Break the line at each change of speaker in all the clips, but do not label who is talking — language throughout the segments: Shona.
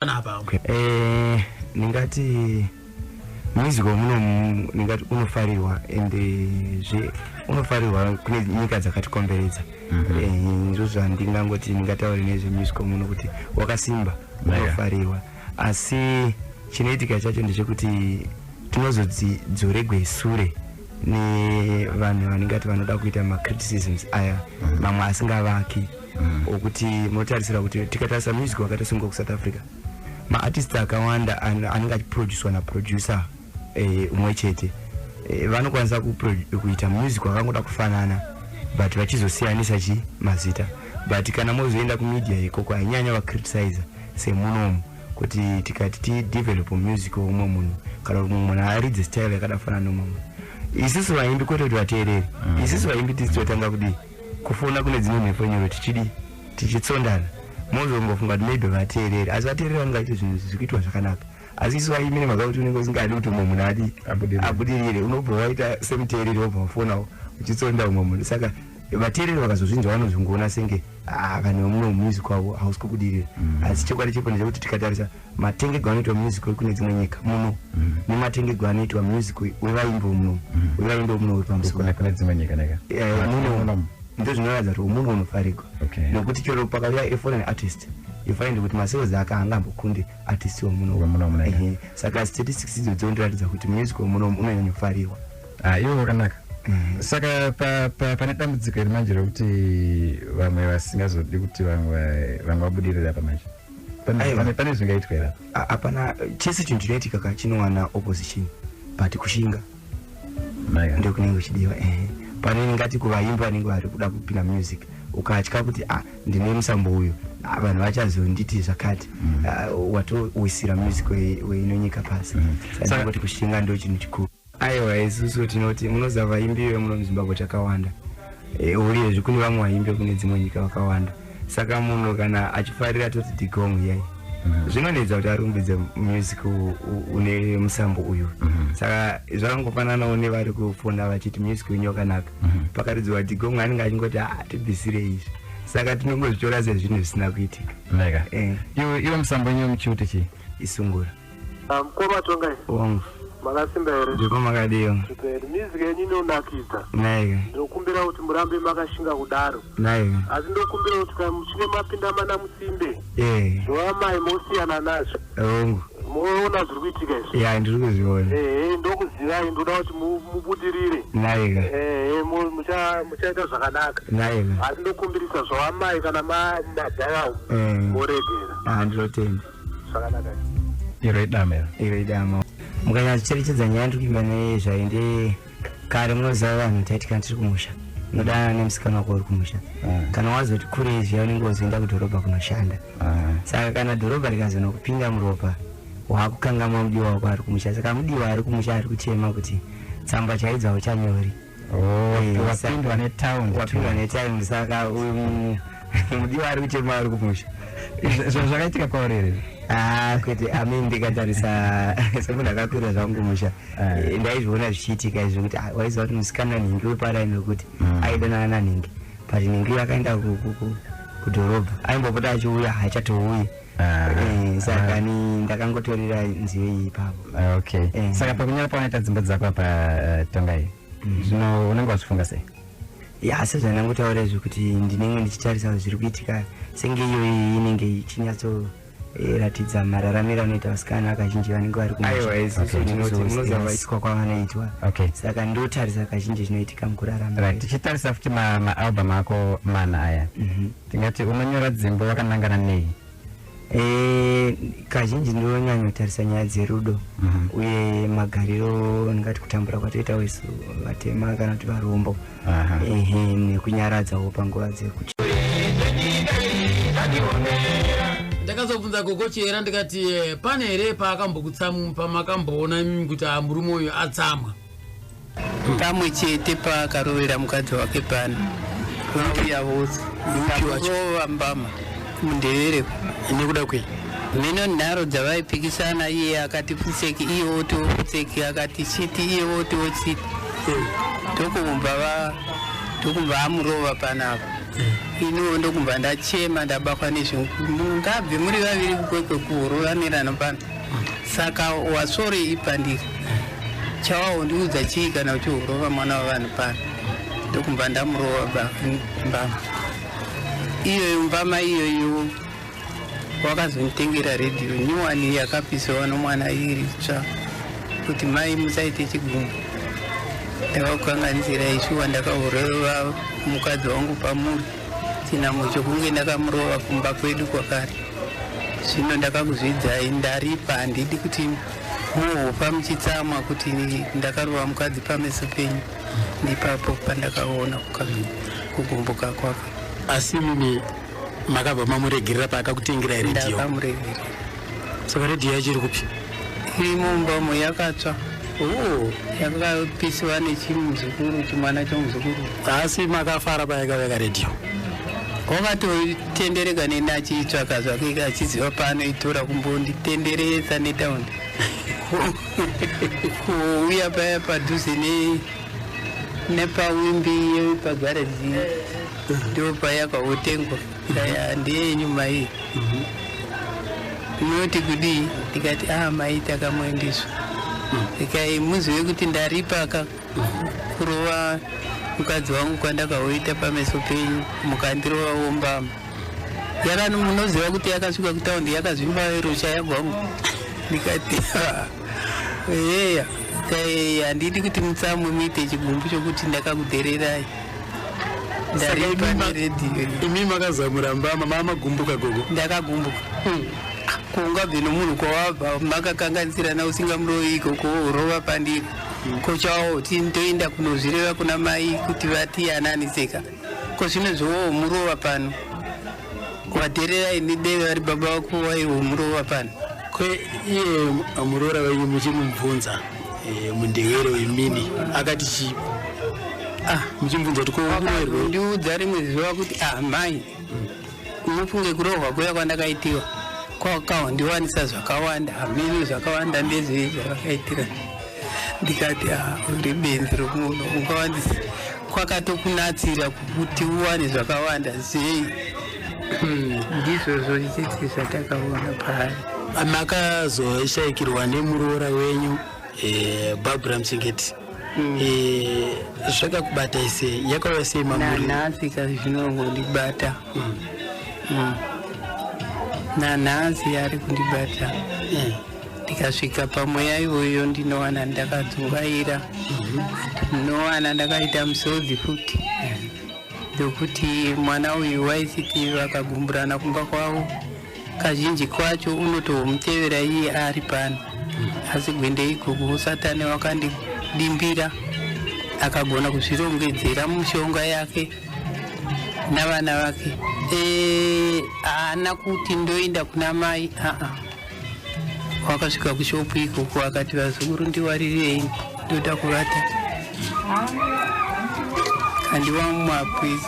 Panapa.
Eh, ndingati music wamuno ndingati unofarirwa ende zve unofarirwa kune nyika dzakatikomberedza. Eh, ndizvo zvandingangoti ndingataure nezvemusic wamuno kuti wakasimba, unofarirwa, asi chinoitika chacho ndechekuti tinozodzoregwe sure nevanhu vaningati vanoda kuita macriticisms aya mamwe asingavaki, okuti munotarisira kuti tikatarisa music wakaita senge kuSouth Africa, maartist akawanda anenge achiproducwa naproducer umwe chete, vanokwanisa kuita music wakangoda kufanana but vachizosiyanisa chi mazita. But kana mozoenda kumedia ikoko, hainyanya vacriticiza semunomu kuti tikati tidevelop music weumwe munhu kana kuti mumwe munhu aridze style yakada kufanana nomumwe munhu, isusu vaimbi, kwete kuti vateereri, isusu vaimbi tisi totanga kudii, kufona kune dzimwe mhepfenyuro, tichidii, tichitsondana. Mozongofunga kuti maybe vateereri, asi vateereri vangaite zvinhu zviri kuitwa zvakanaka, asi isu vaimbi, nemhaka kuti unenge usingadi kuti umwe munhu adi
Abudirire.
abudirire, unobva waita semuteereri, wobva wafonawo uchitsonda umwe munhu. Saka vateereri vakazozvinzwa vanozongoona senge, "Ah, vanhu vemuno music wavo hausi kubudirira." Asi chokwadi chipo ndechekuti tikatarisa matengegwo anoitwa music wekune dzimwe nyika muno nematengegwo anoitwa music wevaimbi muno, wevaimbi muno uri pamusoro.
Kune dzimwe nyika neka
Eh, muno ndo zvinoratidza kuti umuno unofarigwa, nekuti chero pakauya a foreign artist, you find kuti masales ake haangambokundi artist wemuno.
Wemuno munenge.
Ehe. Saka statistics idzo dzondiratidza kuti music wemuno unonyanyofarirwa.
Ah, iwo wakanaka. Saka pane dambudziko iri manje rekuti vamwe vasingazodi kuti vamwe vabudirire apa manje.
Aiwa.
Pane zvingaitwa here apa?
Hapana, chese chinhu chinoitika ka chinowana opposition, but kushinga
Naika.
ndokunenge kuchidiwa. Ehe, pane ngati kuvaimbi vanenge vari kuda kupinda music, ukatya kuti, ah, ndine musambo uyu, ah, vanhu vachazonditi zvakati, ah, watowisira music weino nyika pasi. Saka ndingoti kushinga ndo chinhu chikuru. Aiwa, isusu tinoti munoziva vaimbi vemuno muZimbabwe takawanda. Eh, uyezve kune vamwe vaimbi kune dzimwe nyika vakawanda. Saka munhu kana achifarira toti dhigong yai, zvinonetsa kuti arumbidze music une musambo uyu. Saka zvakangofananawo nevari kufona vachiti music wenyu wakanaka, pakaridzwa dhigong anenge achingoti, "Ah, tibvisire izvi." Saka tinongozvitora sezvinhu zvisina kuitika.
Naika.
Eh.
Iwe musambo wenyu muchiuti chii?
Isungura.
Mukoma Tongai.
Wangu.
Makasimba here?
Ndiko, makadiwa?
Super. Music yenyu inonakidza.
Naika.
Ndinokumbira kuti murambe makashinga kudaro.
Naika.
Asi ndokumbira kuti kana muchinge mapinda mana musimbe, zvovamai mosiyana nazvo.
Hongu.
Moona zviri kuitika izvi?
Ya, ndiri kuzviona.
Ehe, ndokuzivai, ndoda kuti mubudirire.
Naika.
Ehe, muchaita zvakanaka.
Naika.
Asi ndokumbirisa zvavamai kana mabva moregera.
Ah, ndinotenda.
Zvakanaka.
Iro idama iro.
Iro idama. Mukanyatsocherechedza nyaya ndiri kuimba nezvaende kare, munoziva vanhu taiti kana tiri kumusha, unodanana nemusikana wako uri kumusha. Kana wazoti kure zviya, unenge wozoenda kudhorobha kunoshanda. Saka kana dhorobha rikazonokupinda muropa, waakukangamwa mudiwa wako ari kumusha. Saka mudiwa ari kumusha ari kuchema kuti tsamba chaidzo hauchanyori.
Oh,
Eh,
wapindwa netown.
Wapindwa netime. Saka uyu mudiwa ari kuchema ari kumusha.
Zvinhu zvakaitika kwauri here?
Ah, kwete. Amin, ndikatarisa semunhu akakurira zvangu kumusha, ndaizviona zvichiitika izvi kuti, ah, waiziva kuti musikana nhingi weparaini wekuti aidanana nanhingi, but nhingi akaenda kudhorobha, aimbopota achiuya, haachatouyi. Saka ni ndakangotorera nziyo iyi ipapo.
Ah, okay.
Eh.
Saka pakunyora paunoita dzimbo dzako apa, Tongai, zvino unenge wachifunga sei?
Ya, sezvandangotaura izvo kuti ndinenge ndichitarisa zviri kuitika, senge iyoyi inenge ichinyatso ratidza mararamiro anoita vasikana kazhinji vanenge vari.
Aiwa,
isusu tinoti munoziva vaiswa kwavanoitwa. Saka ndotarisa kazhinji zvinoitika mukurarama.
Right, tichitarisa futi maalbum ako mana aya, tingati unonyora dzimbo wakanangana nei?
Eh, kazhinji ndinonyanyotarisa nyaya dzerudo uye magariro, ndingati kutambura kwatoita isu vatema kana kuti varombo. Ehe, nekunyaradzawo panguva dzekuchi
Ndakazobvunza Gogo Chera ndikati, pane here paakambokutsamu, pamakamboona imimi kuti, ah, murume uyu atsamwa?
Pamwe chete paakarovera mukadzi wake pano, vauya vose, rova mbama mundevere.
Nekuda kwei?
Mino nharo dzavaipikisana, iye akati pfutseki, iye otiwo pfutseki, akati chiti, iye otiwo chiti, ndokubva amurova panapa. Iniwo ndokumbva ndachema, ndabakwa nezvimungabve muri vaviri kuKwekwe kuhorovanirana pano. Saka wasvorei pandiri? Chawahondiudza chii kana uchihorova mwana wavanhu pano? Ndokumbva ndamurova mbama iyoyo. Mbama iyoyo wakazonditengera redhiyo nyuwani yakapisiwa nomwana iri tsva, kuti mai musaite chigumbu, ndakakukanganisira ishuwa, ndakahorova mukadzi wangu pamuri, chinamo chokunge ndakamurova kumba kwedu kwakare. Zvino ndakakuzvidzai, ndaripa. Handidi kuti muhopa muchitsamwa kuti ndakarova mukadzi pameso penyu. Ndipapo pandakaona kugumbuka kwake.
Asi mimi makabva mamuregerera paakakutengerai redhiyo?
Ndakamuregerera.
Saka redhiyo yacho iri kupi?
Iri mumbamo, yakatsva.
Oh.
Yakapisiwa nechimuzukuru, chimwana chomuzukuru.
Asi makafara payakaveka redhiyo?
Wakatotendereka neni achiitsvaka zvake, achiziva paanoitora, kumbonditenderedza netaundi, kuuya paya padhuze nepawimbi pagaraji, ndo payakaotengwa. Ndeyenyu mai, munoti kudii? Ndikati, a mai, takamuendeswa. Ndikai muzive kuti ndaripaka kurova mukadzi wangu kwandakaoita pameso penyu, mukandirovawo mbama. Yakani munoziva kuti yakasvika kutaundi yakazvimba ruchaya gwangu. Ndikati, eya, handidi kuti mutsamwe muite chigumbu chokuti ndakakudhererai. Ndaripa neredhiyo.
Imi makazamura mbama, mamagumbuka gogo?
Ndakagumbuka. Kungabve nomunhu kwawabva makakanganisirana usingamurovi ikoko, urova pandiri kochawo ti ndoenda kunozvireva kuna mai kuti vati ananiseka. Ko zvino zvowo murova pano, wadhererai nideve vari baba vako, waiwo murova pano.
Kwe iye muroora wenyu muchimubvunza, mundewere wemini akati chii? Muchimubvunza kuti ko
Ndiudza rimwe zuva kuti, ah mai, mufunge kurohwa kuya kwandakaitiwa kwakahondiwanisa zvakawanda. Hameno zvakawanda ndezvei zvavakaitira. Ndikati, ah, uri benzi romunhu, ungawandisa kwakatokunatsira kuti uwane zvakawanda sei? Ndizvozvo chete zvatakaona paari.
Makazoshayikirwa nemuroora wenyu, Barbara Muchengeti. Zvakakubatai sei? Yakauya sei mamuri?
Nanhasi kazvinongondibata. Nanhasi ari kundibata. Ndikasvika pamweya iwoyo ndinowana ndakadzungaira, ndinowana ndakaita musodzi futi, ndokuti mwana uyu waisiti vakagumburana kumba kwavo. Kazhinji kwacho unotoomutevera iye ari pano, asi gwende ikoko Satani wakandidimbira, akagona kuzvirongedzera mushonga yake navana vake. Haana kuti ndoenda kuna mai, aa wakasvika kushopu ikoko akati, vazukuru, ndiwarirei, ndoda kuvata, kandiwamwapwizi.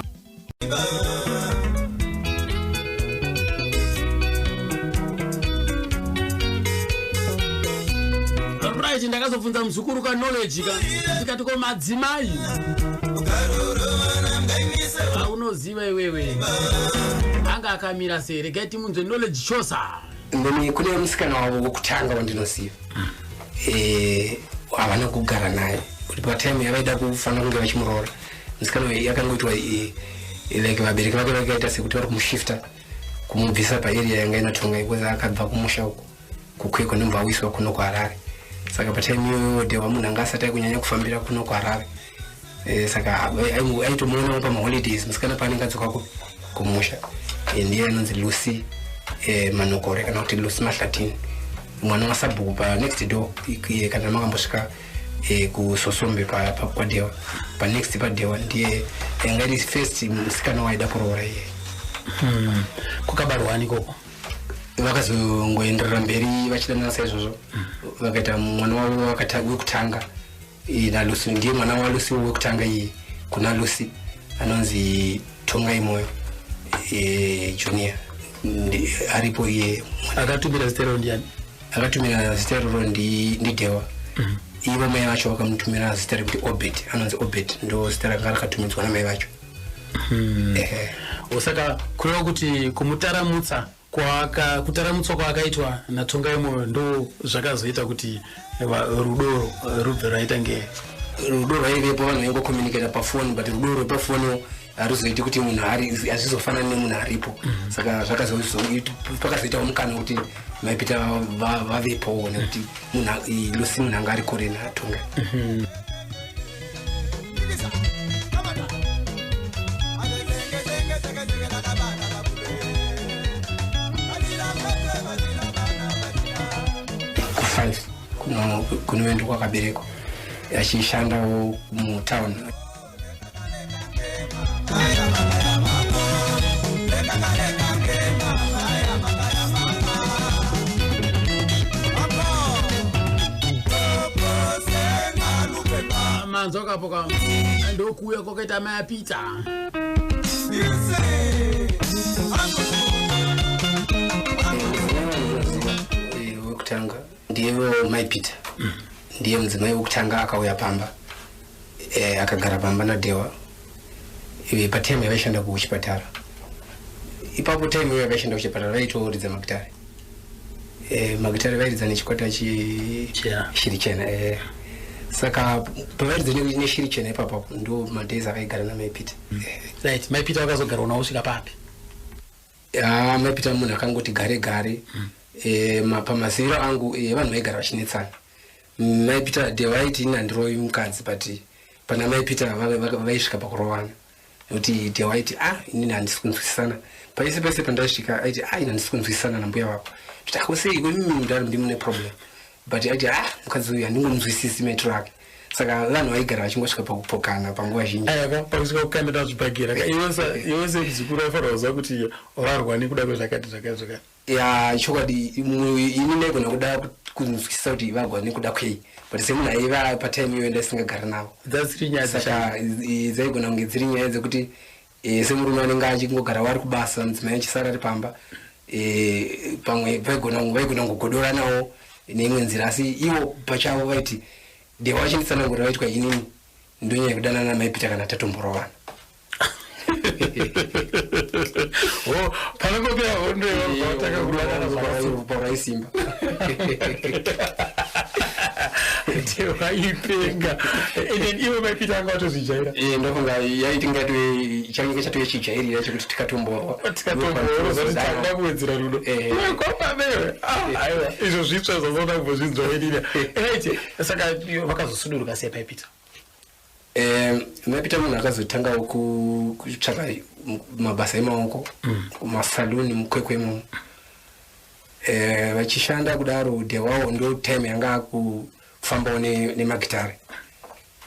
Right, ndakazobvunza muzukuru kaKnowledge ka, ndikati, ko madzimai aunoziva iwewe anga akamira sei? Regai timunzwe Knowledge Chosa.
Then kune musikana wavo wokutanga wandinoziva. Havana kugara naye kuti patime yavaida kufanira kunge vachimuroora musikana uyu yakangoitwa like vabereki vake vakaita sekuti vari kumushifta, kumubvisa paarea yanga inaTonga, because akabva kumusha uko kuKwekwe, nobva awiswa kuno kuHarare. Saka patime iyoyo Dewa munhu anga asati akunyanya kufambira kuno kuHarare. Saka aitomuonawo pamaholidays musikana paanenge adzoka kumusha. Ndiye anonzi Lucy Manokore, kana kuti Lucy Mahlatini, mwana wasabhuku panext door. Kana makambosvika kuSosombe kwaDewa, panext paDewa, ndiye yanga iri first musikana waida kuroora iye.
Kukabarwani ikoko?
Vakazongoenderera mberi vachidanana saizvozvo, vakaita mwana wavo wekutanga naLucy. Ndiye mwana waLucy wekutanga iyi kuna Lucy, anonzi Tongai Moyo Junior. Aripo iye.
Akatumira zita iro ndiani?
Akatumira zita iroro ndiDewa. Ivo mai vacho vakamutumira zita rekuti Obet, anonzi Obet, ndo zita ranga rakatumidzwa namai vacho. Ehe.
Saka kureva kuti kumutaramutsa kutaramutswa kwaakaitwa naTongai Moyo ndo zvakazoita kuti rudo rubve rwaita nge
Rudo rwaivepo, vanhu vaingocommunicata pafoni, but rudo rwepafoni haruzoiti kuti munhu hazvizofanani nemunhu aripo. Saka pakazoitawo mukana wekuti maiPita vavepowo, nekuti Lucy munhu anga ari kure naTongai. Ku5 kunoendo kwakaberekwa, achishandawo mutown.
Manzwa kapo ka, ndokuuya kwakaita mai aPita.
Wekutanga ndiyewo mai Peter, ndiye mudzimai wekutanga akauya pamba, akagara pamba naDhewa patime yavaishanda kuchipatara. Ipapo time iyo yavaishanda kuchipatara vaitoridza magitare. Magitare vairidza nechikwata Shiri Chena. Saka pavairidza neShiri Chena ipapapo ndo madays avaigara namai Peter.
Right, mai Peter vakazogara nawo kusvika papi?
Ah, mai Peter munhu akangoti gare gare. Pamaziviro angu, vanhu vaigara vachinetsana. Mai Peter, Dhewa aiti ini handirovi mukadzi, but pana mai Peter vaisvika pakurovana, nekuti Dhewa aiti, "Ah, inini handisi kunzwisisana." Paise pese pandaisvika aiti, "Ah, ini handisi kunzwisisana nambuya vako." Kuti akosei kwemimi mudaro, ndimune problem, but aiti, "Ah, mukadzi uyu handingomunzwisisi maitiro ake." Saka vanhu vaigara vachingosvika pakupokana panguva zhinji.
Ayaka pakusvika kukandira zvibhagera, iwe semuzukuru waifanira kuziva kuti varwa nekuda kwezvakati zvakati zvakati.
Ya, chokwadi, ini ndaigona kuda kunzwisisa kuti vagwa nekuda kwei, but semunhu aiva patime iyoyo ndaisingagara navo.
Dzasiri nyaya.
Saka dzaigona kunge dziri nyaya dzekuti semurume anenge achingogara wari kubasa, mudzimai achisara ari pamba, pamwe vaigona kungogodoranawo neimwe nzira. Asi ivo pachavo vaiti, Dhewa vachinditsanangurira, vaitwa, "Inini ndonyanya kudanana namaiPita kana tatomborovana."
O, panongopera hondo vatanga kudanana zvakasimba.
Pauraisimba.
Waipenga, and then ivo maiPita anga watozvijaira.
Ndofunga yaiti ngatove change chatove chijairira chekuti tikatomborwa.
Tikatomborwa takuda kuwedzera rudo. Kwapabewe, aiwa, izvo zvitsva zvazoda kumbozvinzwairira. Right, saka vakazosuduruka sei maiPita?
MaiPita munhu akazotangawo kutsvaka mabasa emaoko kumasaluni muKwekwe imomo. Vachishanda kudaro, Dhewawo ndo time yanga akufambawo nemagitare,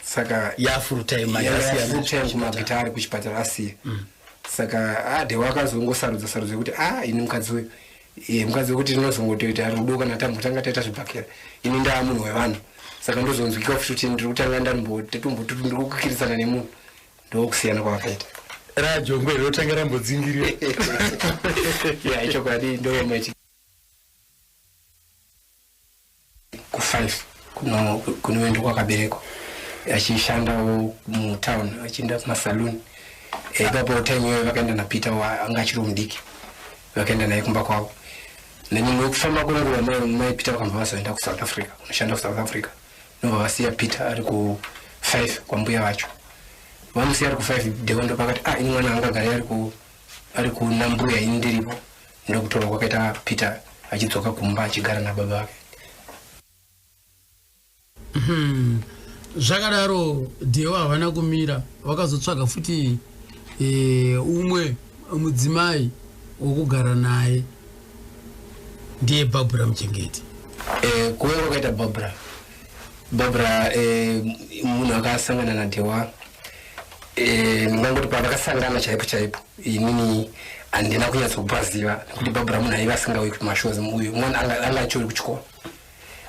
saka
Yafull time.
Full time kumagitare kuchipatara asiya. Saka Dhewa akazongosarudza sarudza yekuti, a, ini mukadzi uyu, mukadzi wekuti tinozongotoita rudo kana tambotanga taita zvibhakera, ini ndaa munhu wevanhu, saka ndozonzwika futi kuti ndiri kutanga ndambotatombototi ndiri kukirisana nemunhu. Ndokusiyana kwavakaita.
Rajongwe rotanga rambodzingirira.
Ya, ichokwadi, ndomaiti ku5 kunoendo kwakaberekwa, achishandawo mutown, achienda kumasaluni. Ipapo time iyoyo vakaenda naPeter, anga achiri mudiki, vakaenda naye kumba kwavo. Nekufamba kwenguva mai Peter vakambva vazoenda kuSouth Africa, kunoshanda kuSouth Africa, nobva vasiya Peter ari ku5 kwambuya vacho. Vamusiya ari ku5, Dhewa ndo pakati, "Ah, ini mwana angagari ari kuna mbuya ini ndiripo." Ndokutorwa kwakaita Peter achidzoka kumba, achigara nababa vake.
Zvakadaro Dhewa havana kumira, vakazotsvaga futi umwe mudzimai wokugara naye, ndiye Barbara Muchengeti.
Kuuya kwakaita Barbara, Barbara munhu akasangana naDhewa. Ndingangoti pavakasangana chaipo chaipo inini handina kunyatsokupaziva, nekuti Barbara munhu aiva asingauyi kumashows. Uyu mwana anga achiri kuchikoro,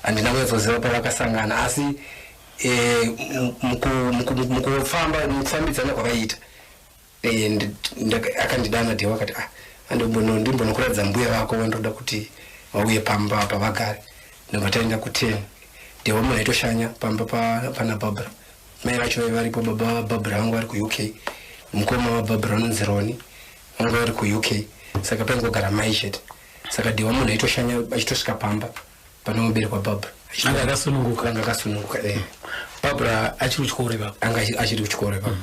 handina kunyatsoziva pavakasangana. Asi mukufamba, mukufambidzana kwavaiita, akandidana Dhewa akati, "Ah, ndimbonokuratidza mbuya vako, vandoda kuti vauye pamba pavagare." Ndobva taenda ku10. Dhewa munhu aitoshanya pamba pana Barbara. Mai vacho vaiva varipo, baba vaBarbara vangu vari kuUK, mukoma waBarbara vanonzi Roni. Vanga vari kuUK, saka paingogara mai chete. Saka Dewa munhu aitoshanya achitosvika pamba panomuberekwa Barbara.
Anga akasununguka.
Anga akasununguka.
Barbara achiri kuchikoro ipapo?
Anga achiri kuchikoro ipapo.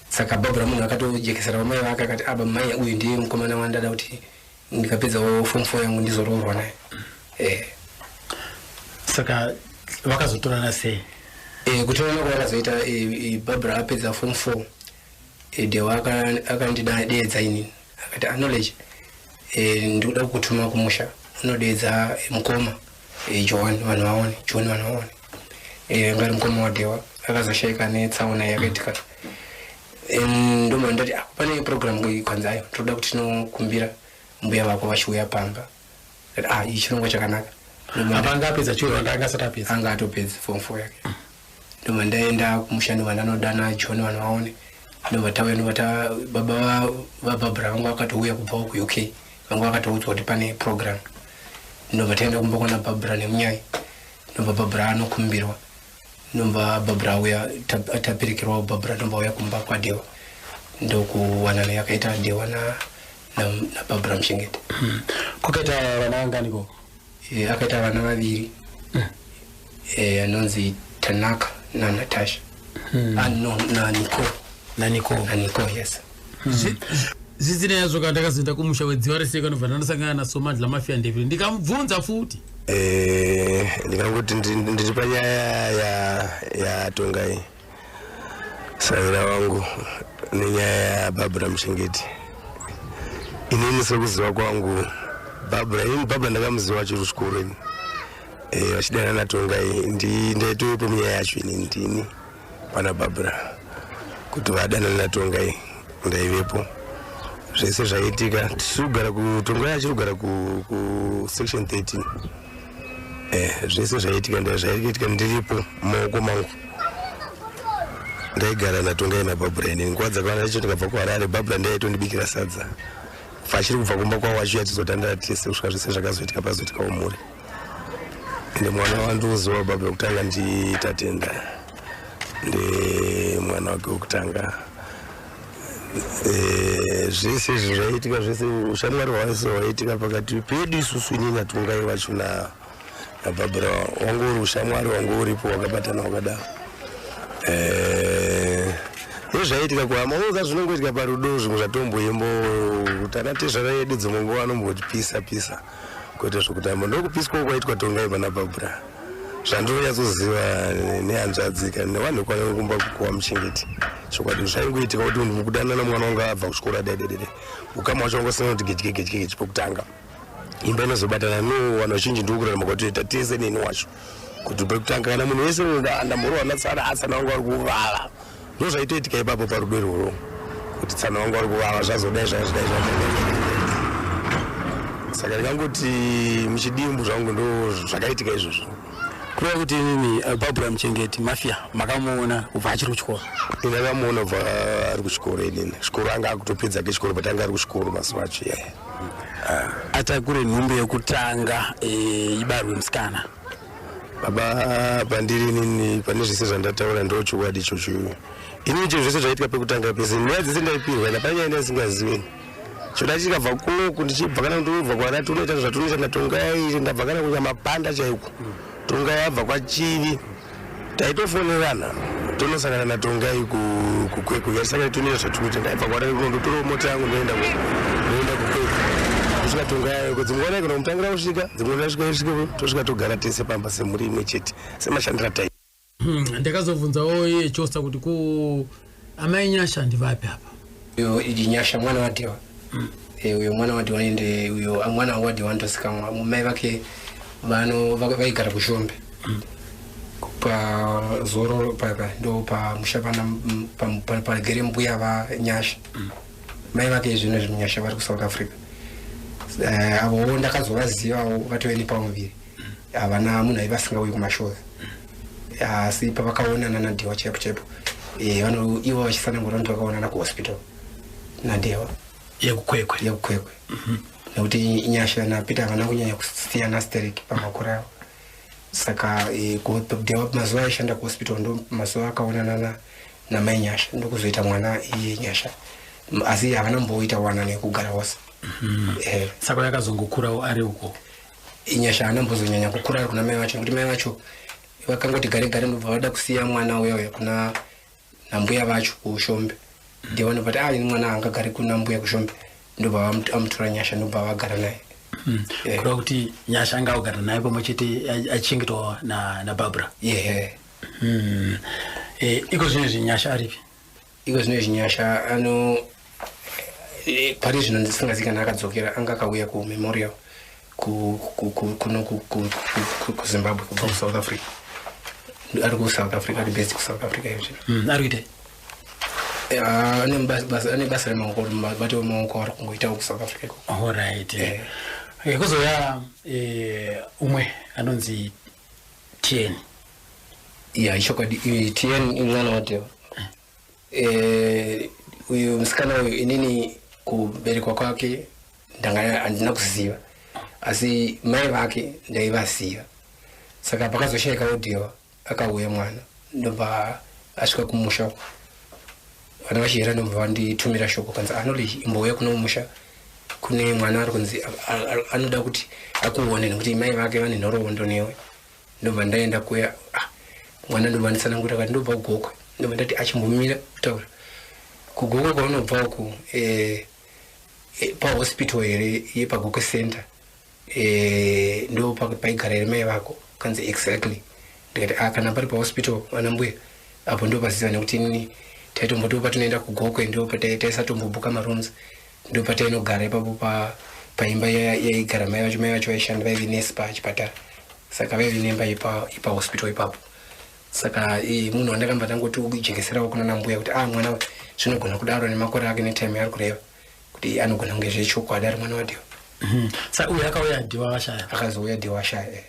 Saka Barbara munhu akatojekesera vamai vake, akati, "Aba mai, uyu ndiye mukomana wandada kuti ndikapedzawo form 4 yangu ndizoroorwa naye."
Saka vakazotorana sei?
Kutorana kwavakazoita, Barbara apedza form 4, Dewa akandideedza inini, akati, "Knowledge, ndikuda kukutuma kumusha, unodeedza mukoma Joan vanhu vaone, John vanhu vaone." Anga ari mukoma waDewa, akazoshayika netsaona yakaitika. Ndobva ndati, "Ah, pane program kwanzi ayo toda kuti tinokumbira mbuya vako vachiuya pamba." Ndati, "Ah, ichi chirongwa chakanaka."
Apa anga apedza chikoro, anga asati apedza?
Anga atopedza form 4 yake. Ndobva ndaenda kumusha, ndobva ndanodana John vanhu vaone, ndobva tauya, ndobva ta baba vaBarbara vanga vakatouya kubvawo kuUK, vanga vakatoudzwa kuti pane program. Ndobva taenda kumba kwana Barbara nemunyai, ndobva Barbara anokumbirwa, ndobva Barbara auya, taperekerwawo Barbara, ndobva auya kumba kwaDewa, ndokuwanana yakaita Dewa naBarbara Muchengeti.
Kwakaita vana vanganiko?
Akaita vana vaviri, anonzi Tanaka naNatasha. Ah, no, naNico.
NaNico.
NaNico, yes.
Zvisinei yazvo, kana ndakazoenda kumusha wedziva reseka, ndobva ndandosangana naSomandla Mafia Ndebele, ndikamubvunza futi.
Ndingangoti ndiri panyaya yaTongai saira wangu nenyaya yaBarbara Muchengeti. Inini sekuziva kwangu Barbara, inini Barbara ndakamuziva achiri kuchikoro ini, vachidana naTongai. Ndaitovepo munyaya yacho inini, ndini pana Barbara kuti vadanana naTongai, ndaivepo zvese zvaitika. Tichiri kugara kuTongai, achiri kugara kusection 13. Zvese zvaitika zvaitika ndiripo, mumaoko mangu. Ndaigara naTongai naBarbara inini nguva dzakawanda icho. Ndikabva kuHarare, Barbara ndaitondibikira sadza vachiri kubva kumba kwavo, vachiuya tizotandara tese kusvika zvese zvakazoitika pazoitikawo mhuri. Ende mwana wandiuziva Barbara kutanga ndiTatenda, ndemwana wake wekutanga. Zvese izvi zvaiitika zvese, ushamwari hwese hwaiitika pakati pedu isusu, inini naTongai vacho naBarbara, wangu uri ushamwari wangu uripo wakabatana wakadaro. Nezvaiitika kuhama unoza zvinongoitika parudo, zvimwe zvatomboimbo kuti ana tezvara yedu dzimwe nguva anombotipisa pisa kuita zvokutamba. Ndokupiswawo kwaitwa Tongai pana Barbara, zvandinonyatsoziva nehanzvadzi kana nevanhu kwanakumba kuwa Muchengeti. Chokwadi zvaingoitika kuti munhu mukudanana, mwana wanga abva kuchikoro adai, ukama wacho wanga usina kuti gedye gedye gedye pokutanga imba inozobatana. No, vanhu vazhinji ndokurarama kwatoita tese neni wacho kuti pekutanga kana munhu wese ndamhoro wanatsara atsana wangu ari kuvava, ndo zvaitoitika ipapo parudo irworwo kuti tsana wangu ari kuvava, zvazodai zvazodai zvazodai. Saka ndingangoti muchidimbu zvangu ndo zvakaitika izvozvo.
Kureva kuti inini Barbara Muchengeti Mafia makamuona kubva achiri kuchikoro?
Ndakamuona kubva ari kuchikoro inini. Chikoro anga akutopedza kechikoro, but anga ari kuchikoro mazuva acho yaya.
Atakure nhumbu yekutanga, ibarwe musikana.
Baba, pandiri inini pane zvese zvandataura ndo chokwadi ichocho. Inini chinhu zvese zvaitika pekutanga pese, nyaya dzese ndaipirwa ina pane nyaya ndaisingazivi. Choda chikabva kunoku ndichibva kana ndobva kwarati unoita zvatunoita naTongai, ndabva kana kunyamapanda chaiko, Tongai abva kwaChivi, taitofonerana tonosangana naTongai kuKwekwe, yatisangana tonoita zvatunoita. Ndaibva kwarati kunondotorawo mota yangu, ndoenda kuKwekwe, kusvika Tongai dzimwe nguva ndaigona kumutangira kusvika, dzimwe ndasvika svike, tosvika togara tese pamba semhuri imwe chete semashandira tai.
Ndakazobvunzawo iye Chosa kuti ku amai Nyasha ndivapi apa?
Uyo idi Nyasha mwana waDewa. Uyo mwana waDewa, ende uyo mwana waDewa ndosikamwa mai vake vano vaigara kuZhombe pazororo papa, ndo pamusha pana pagere mbuya vaNyasha. Mai vake zvino izvi Nyasha vari kuSouth Africa. Avowo ndakazovazivawo vatove nepamuviri, havana munhu aiva asingauyi kumashows, asi pavakaonana naDewa chaipo chaipo, ivo vachisanangura kuti vakaonana kuhospital naDewa.
YekuKwekwe?
YekuKwekwe, nekuti Nyasha naPeter havana kunyanya kusiyana stereki pamakore avo. Saka Dewa mazuva aishanda kuhospital ndo mazuva akaonana namai Nyasha, ndokuzoita mwana iye Nyasha. Asi havana mboita wanano yekugara vose.
Saka yakazongokurawo ari uko?
Nyasha haana mbozonyanya kukura ari kuna mai vacho, nekuti mai vacho vakangoti gare gare ndobva vada kusiya mwana uya uya kuna nambuya vacho kuShombe. Ndiye vanobva ah, ini mwana angagari kuna mbuya kuShombe, ndobva amutora Nyasha, ndobva vagara naye.
Kureva kuti Nyasha anga agara naye pamwe chete achichengetwa naBarbara?
Yehe.
Iko zvino izvi Nyasha aripi?
Iko zvino izvi Nyasha ano pari zvino ndisingazivi kana akadzokera. Anga akauya kumemorial kuno kuZimbabwe kubva kuSouth Africa. Ari kuSouth Africa, ari based kuSouth Africa iyo zvino.
Ari kuitei?
Ane basa remaoko, mabati emaoko ari kungoitawo kuSouth Africa ikoko.
Alright. Kuzouya umwe anonzi Tn.
Ya, ichokwadi, Tn imwana waDeva. Uyu musikana uyu, inini kuberekwa kwake ndanga handina kuziva, asi mai vake ndaivaziva. Saka pakazoshayikawo Deva, akauya mwana, ndobva asvika kumusha uko vana vachihera, ndobva vanditumira shoko, kanzi anoli imbouya kuno musha, kune mwana ari kunzi anoda kuti akuone nekuti mai vake vane nhoroondo newe. Ndobva ndaenda kuya. Ah, mwana ndobva nditsanangura, kati ndobva kuGokwe. Ndobva ndati achimbomira kutaura kuGokwe kwaunobva uku, pahospital here yepaGokwe Center, ndo paigara here mai vako? Kanzi exactly. Ndikati ah, kana pari pahospital, vana mbuya apo ndo paziva, nekuti inini taitombotiwo patinoenda kuGokwe ndo taisatombobhuka marooms, ndo patainogara ipapo paimba yaigara mai vacho. Mai vacho vaishanda, vaive nesi pachipatara, saka vaive nemba ipahospital ipapo. Saka munhu wandakamba ndangoti ujekeserawo kuna nambuya kuti ah, mwana zvinogona kudaro nemakore ake netime yaari kureva kuti anogona kunge zvechokwadi ari mwana waDewa.
Saka uyu akauya Dhiwa vashaya?
Akazouya Dhiwa ashaya.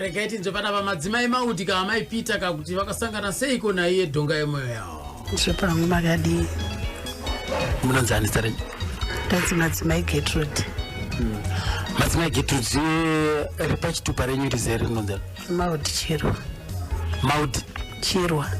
Regai tinzwe panapa madzimai Maudi kana mai Peter kakuti vakasangana seiko naiye dhonga yemoyo yavo.
Zvepangu makadii?
Munonzi ani zita renyu?
Ndanzi madzimai Gertrude.
Madzimai Gertrude, ripachitupa renyu rizere rinonzi ani?
Maudi Chirwa.
Maudi
Chirwa.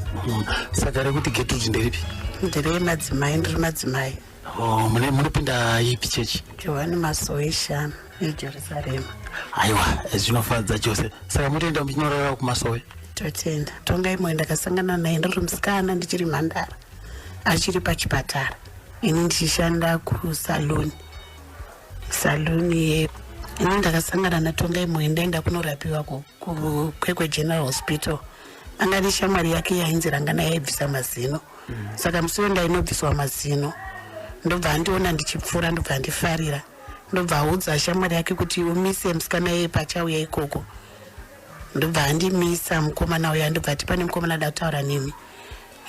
Saka rekuti Gertrude nderipi?
Nderemadzimai, ndiri madzimai.
Oh, munopinda ipi chechi?
Johani Masowe Shanu neJerusarema.
Aiwa, zvinofadza chose. Saka mutoenda muchinorara kumasowe?
Totenda. Tongai Moyo ndakasangana naye ndiri musikana, ndichiri mhandara, achiri pachipatara, ini ndichishanda kusaluni, saluni ye ini ndakasangana naTongai Moyo ndaenda kunorapiwa kuKwekwe General Hospital. Anga neshamwari yake yainzi Rangana, yaibvisa mazino. Saka musi uyo ndainobviswa mazino, ndobva andiona ndichipfuura, ndobva andifarira, ndobva audza shamwari yake kuti umise musikana iye pachauya ikoko. Ndobva andimisa mukomana uya, ndobva ati pane mukomana ada kutaura nemi.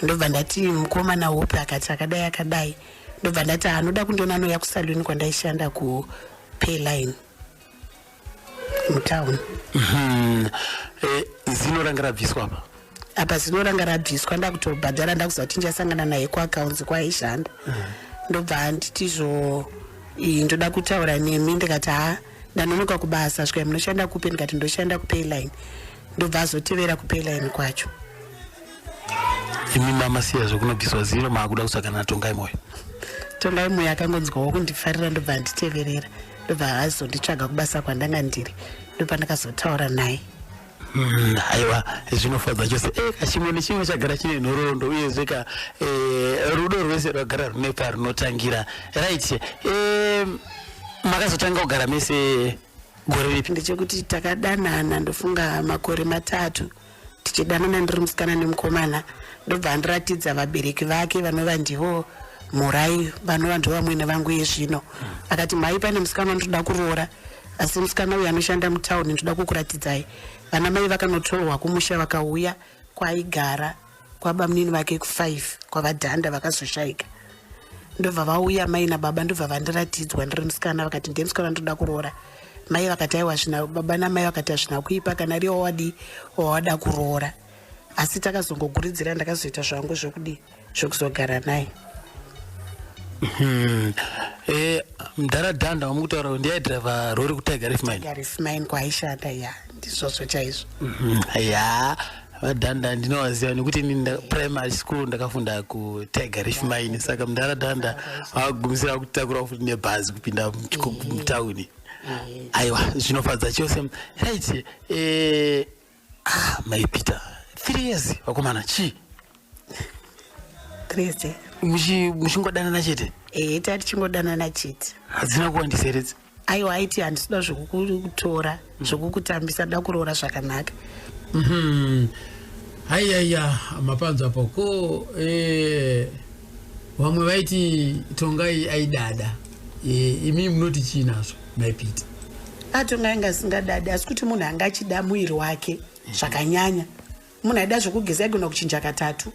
Ndobva ndati mukomana upi? Akati akadai akadai. Ndobva ndati anoda kundiona anouya kusaluni kwandaishanda kuPayline mutauni.
Zino ranga rabviswa apa?
Apa zino ranga rabviswa, ndakutobhadhara, ndakuziva kuti ndichasangana naye kuaccounts kwaaishanda. Ndobva anditizvo ndoda kutaura nemi. Ndikati ha, ndanonoka kubasa. Svika munoshanda kupi? Ndikati ndoshanda kuPayline. Ndobva azotevera kuPayline kwacho.
Imi mamasiya zvekunobviswa zino, maakuda kusangana naTongai Moyo?
Tongai Moyo akangonzwawo kundifarira, ndobva anditeverera, ndobva azonditsvaga kubasa kwandanga ndiri, ndopandakazotaura naye.
Aiwa, zvinofadza chose. Kachimwe nechimwe chagara chine nhoroondo, uyezve ka rudo rwese rwagara rune parunotangira. Right, makazotanga kugara mese gore ripi?
Ndechekuti takadanana, ndofunga makore 3 tichidanana, ndiri musikana nemukomana. Ndobva andiratidza vabereki vake, vanova ndivo Murai, vanova ndivo vamwene vangu yezvino. Akati mhai, pane musikana wandoda kuroora, asi musikana uyu anoshanda mutauni, ndoda kukuratidzai. Vana mai vakanotorwa kumusha, vakauya kwaigara kwabamunini vake ku5 kwavadhanda vakazoshayika. Ndobva vauya mai nababa, ndobva vandiratidzwa ndiri musikana. Vakati ndiye musikana ndoda kuroora. Mai vakati aiwa, zvina baba namai vakati hazvina kuipa kana riwo wadi wawada kuroora. Asi takazongoguridzira, ndakazoita zvangu zvokudii, zvokuzogara naye.
Mudhara Dhanda wamukutaura kuti ndiaidhiraivha rori kuTiger Reef Mine?
Tiger Reef Mine kwaaishanda, ya, ndizvozvo chaizvo.
Ya, vaDhanda ndinovaziva nekuti ini primary school ndakafunda kuTiger Reef Mine, saka mudhara Dhanda vagumisira kutakura futi nebhazi kupinda mutauni. Aiwa, zvinofadza chose. Right, ah, mai Peter, 3 years, vakomana, chii?
3 years.
Muchingodanana chete?
Ehe, tati tichingodanana chete.
Hadzina kuwandisa here idzi?
Aiwa, aiti handisida zvokukutora, zvokukutambisa, nda kuroora zvakanaka.
Haiyaiya, mapanzo apo ko vamwe vaiti Tongai aidada. Imi munoti chii nazvo, maiPeter?
Atongai anga asingadadi, asi kuti munhu anga achida muviri wake zvakanyanya. Munhu aida zvokugeza, aigona kuchinja katatu.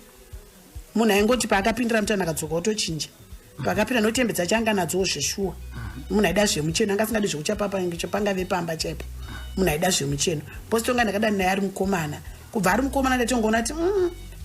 Munhu aingoti paakapindira mutano akadzoka otochinja, paakapinda notembe dzacho anga nadzowo zveshuwa. Munhu aida zvemucheno, anga asingadi zvekuchapapa pangave pamba chaipo. Munhu aida zvemucheno bosi. Tonga ndakadani naye ari mukomana, kubva ari mukomana ndatongoona kuti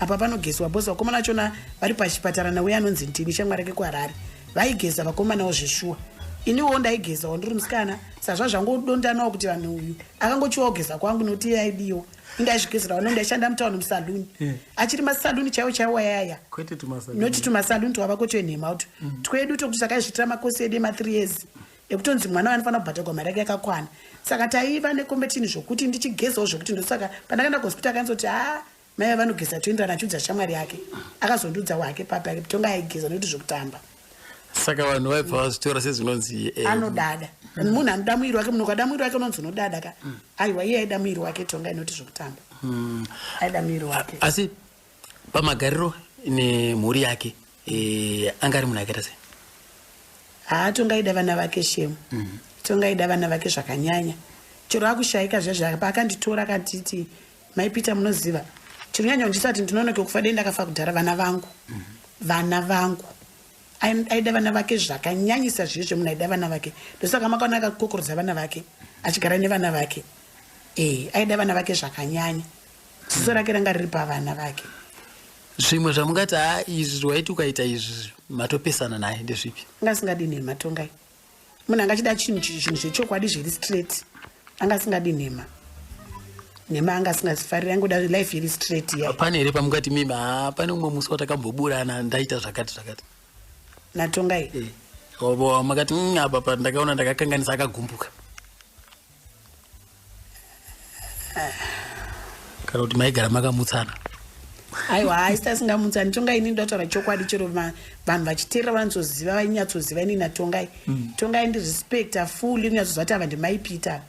apa panogezwa bosi. Vakomana vachona vari pachipatara nauye anonzi Ndini, shamwari yake kuHarare, vaigeza vakomanawo zveshuwa. Iniwo ndaigezawo ndiri musikana, sazva zvangodondanawo kuti vanhu uyu akangochiwa kugeza kwangu nokuti iye aidiwa, indaizvigezerawo no ndaishanda mutauni musaluni, achiri masaluni chaiwo chaiwo ayaya.
Kwete tumasaluni.
Noti tumasaluni twava kotwenhema utu twedu tokuti takaizviitira makosi edu ema3 years ekutonzi mwana anofanira kubhadharwa mari yake yakakwana. Saka taiva necompetition zvokuti ndichigezawo zvokuti ndosaka pandakaenda kuhospital akanzoti, "Ha, mai vanogeza toenderana," achiudza shamwari yake. Akazondiudza wake papi ake Tonga aigeza nokuti zvokutamba.
Saka vanhu vaibva vazvitora sezvinonzi
Anodada, munhu anoda muviri wake. Munhu ukada muviri wake unonzi unodada ka. Aiwa, iye aida muviri wake Tonga, inoti zvokutamba, aida muviri wake.
Asi pamagariro nemhuri yake, anga ari munhu akaita sei?
Haa, Tonga aida vana vake shemu. Tonga aida vana vake zvakanyanya. Chero akushayika zviya paakanditora akatiti, "Mai Peter, munoziva chinonyanya kundisati ndinonoke kufa, dei ndakafa kudhara, vana vangu, vana vangu." Aida vana vake zvakanyanyisa zviye zvemunhu aida vana vake. Ndosaka makaona akakokorodza vana vake, achigara nevana vake. E, aida vana vake zvakanyanya, ziso rake ranga riri pavana vake.
Zvimwe zvamungati, ha, izvi waiti ukaita izvi matopesana naye, ndezvipi?
Anga asingadi nhema Tongai. Munhu anga achida chinhu, zvinhu zvechokwadi zviri straight. Anga asingadi nhema, nhema anga asingazifariri. Angoda life iri straight ya.
Pane here pamungati mimi, ha, pane umwe musi watakamboburana ndaita zvakati zvakati?
NaTongai?
Obo makati, apa pa ndakaona ndakakanganisa, akagumbuka," kana kuti maigara makamutsana?
Aiwa, haisi asingamutsani Tongai. Ini ndotaura chokwadi, chero vanhu vachiteerera vanotsoziva, vainyatsoziva ini naTongai. Tongai ndirespecta fully, unyatsoziva kuti ava ndimaiPeter.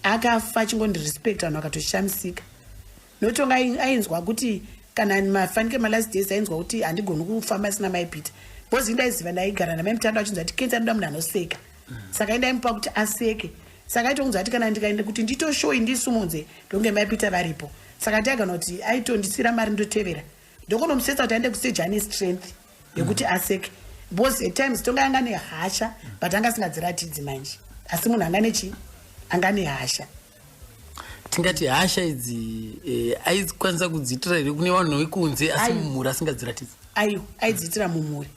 Akafa achingondirespecta, vanhu vakatoshamisika notonga. Ainzwa kuti kana mafanike malast days, ainzwa kuti handigoni kufamba asina maiPeter, because indaiziva ndaigara namai Mutando achinzwa kuti kenzi anoda munhu anoseka, saka indaimupa kuti aseke. Saka aitounza kuti kana ndikaenda kuti nditoshoi ndisumudze, ndonge maiPeter varipo. Saka taigana kuti aitondisira mari, ndotevera, ndokonomusetsa kuti aende kustage ane strength yekuti aseke, because at times Tonga anga nehasha, but anga asingadziratidzi manje, asi munhu anga nechi anga nehasha.
Tingati hasha idzi aikwanisa kudziitira here kune vanhu vekunze, asi mumhuri asingadziratidzi?
Aiwa, aidziitira mumhuri.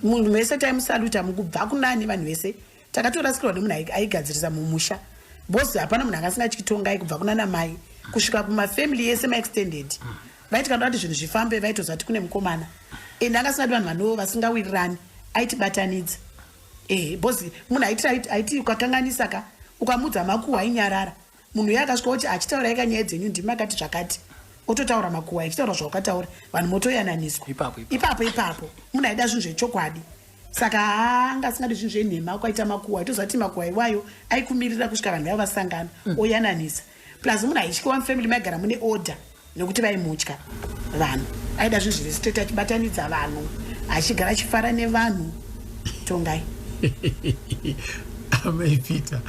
Munhu wese taimusaluta mukubva kunani, vanhu vese takatorasikirwa nemunhu aigadzirisa mumusha, because hapana munhu anga asingatyitongai kubva kunana mai kusvika kumafamily yese maextended. Vaiti kana kuti zvinhu zvifambe, vaitoziva kuti kune mukomana, ende anga asingadi vanhu vanova vasingawirirani, aitibatanidza. Ehe, because munhu aiti ukakanganisa ka, ukamudza makuhwa, ainyarara. Munhu uye akasvika kuti achitaura ika nyaya dzenyu, ndimi akati zvakati, ototaura makuhwa, achitaura zvawakataura, vanhu motoyananiswa.
Ipapo, ipapo.
Ipapo ipapo. Munhu aida zvinhu zvechokwadi, saka anga asingadi zvinhu zvenhema. Ukaita makuhwa, aitoziva kuti makuhwa iwayo aikumirira kusvika vanhu vaivo vasangana, oyananisa. Plus munhu aityiwa mufamily, maigara mune order nekuti vaimutya vanhu. Aida zvinhu zviri straight, achibatanidza vanhu, achigara achifara nevanhu Tongai.
Amai Peter,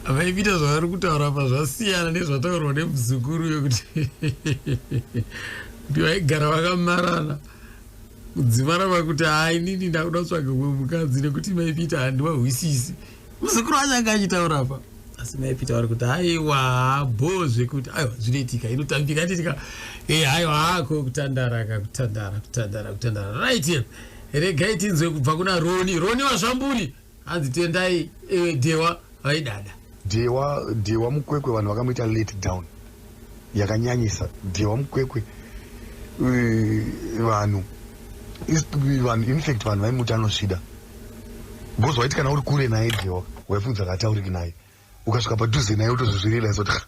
amai Peter, zvavari kutaura pa zvasiyana nezvataurwa nemuzukuru yekuti kuti vaigara vakamarana kudzimara vakuti, "Hai, inini ndakuda kutsvaga umwe mukadzi nekuti mai Peter handiwahwisisi." Muzukuru wacho anga achitaura pa. Asi maipita vari kuti aiwa bho zvekuti aiwa zvinoitika inotambika titika aiwa hako kutandara ka kutandara kutandara kutandara. Right, regai tinzwe kubva kuna Roni. Roni waZvamburi hanzi tendai Dhewa vaidada.
Dhewa Mukwekwe vanhu vakamuita let down yakanyanyisa. Dhewa Mukwekwe vanhu in fact vanhu vaimuti anosvida, because waiti kana uri kure naye Dhewa waifungidza katauriki naye, ukasvika padhuze naye utozozvirealize kuti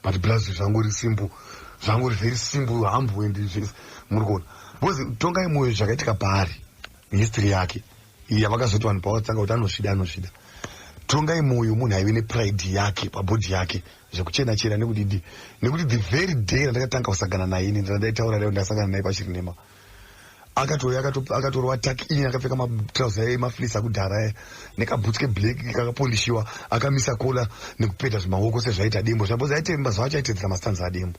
but plus zvangori simple, zvangori very simple, humble and zvese, muri kuona. Because Tongai Moyo zvakaitika paari, history yake yavakazoti vanhu pavatsanga kuti anosvida, anosvida. Tongai Moyo munhu aive nepride yake pabody yake, zvekuchena chena nekudidi, nekuti the very day randakatanga kusangana naye ini, randaitaura reo, ndasangana naye pachiri nema, akatouya akatorwa tuck in, akapfeka matrauza emafleece akudhara nekabhutsu keblack kakapolishiwa, akamisa kola nekupeta zvimaoko sezvaita Dembo zvambozi aite mazuva acho aitedzera mastanza aDembo.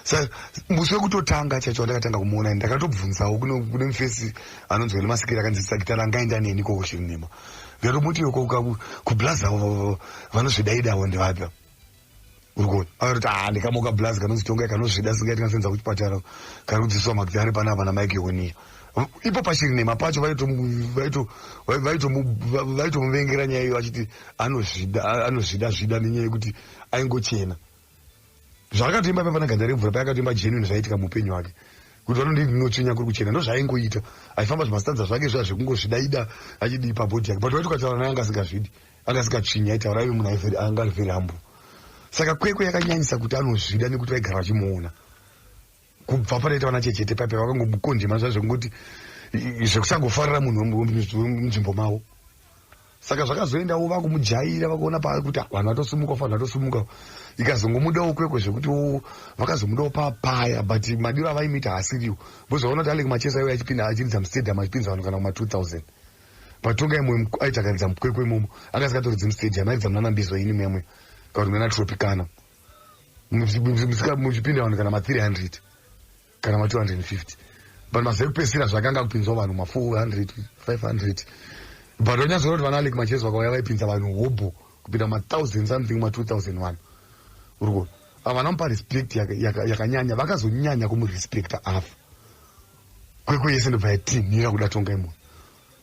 Sa musi wekutotanga chacho wandakatanga kumuona, ndakatobvunzawo kune mufesi anonzi Wele Masikiri, akanzisa gitara, angaenda neni ikoko Chirinema, ndikatomuti kublaza vanozvidaidawo ndivapi uri kuona? Akatoti ha, ndikamuka blazi kanonzi Tongai kanozvida singaiti, kanosenza kuchipatara, kari kudzidziswa magitare panapa naMike Honiya ipo pachirinema pacho. Vaitomuvengera nyaya iyo vachiti anozvida, anozvida zvida, nenyaya yekuti aingochena. Zvaakatoimba pa pana Ganda Remvura paakatoimba genuine zvaiitika muupenyu hwake, kuti vanondii ndinotsvinya kuri kuchena, ndo zvaaingoita. Aifamba zvimastanza zvake zviya zvekungozvidaida achidii pabody yake, but waiti ukataura naye anga asingazvidi, anga asingatsvinyi, aitaura aive munhu anga ari very humble. Saka Kwekwe yakanyanyisa kuti anozvida nekuti vaigara vachimuona kubva panoita vana chechete paipa, vakangomukondema zva zvekungoti zvekusangofarira munhu wemunzvimbo mavo. Saka zvakazoendawo vakumujaira, vakuona paari kuti vanhu vatosimuka, vanhu vatosimuka, ikazongomudawo Kwekwe zvekuti vakazomudawo papaya, but madiro avaimuita haasiriwo, because vaona kuti Alec Machesa aiuya achipinda achiridza mustadium achipinza vanhu kana kuma 2000, but Tongai Moyo aiti akaridza muKwekwe imomo angasikatoridzi mustadium, airidza munana Mbizo ini muyamwe kana kuti munana Tropicana, muchipinda vanhu kana ma300 kana ma250, but mazuva ekupedzisira zvakanga kupinzwa vanhu ma400 500, but wanyatsoona kuti vana Alec Machesi vakauya vaipinza vanhu hobho kupinda ma1000 something, ma2000 vanhu, uri kuona. Havana mupa respect yakanyanya, vakazonyanya kumurespecta afa. Kwekwe yese ndobva yatinhira kuda Tongai Moyo,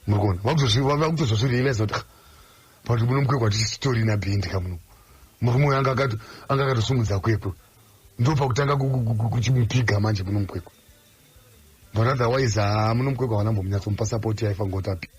muri kuona, vakutozozvirealize kuti but muno muKwekwe hatisitorina bhendi kamuno, murume uyu anga akatosumudza Kwekwe, ndo pakutanga kuchimupiga manje muno muKwekwe. But otherwise ha, muno muKwekwe havana mbomunyatsomupa support yaifanira kuti api.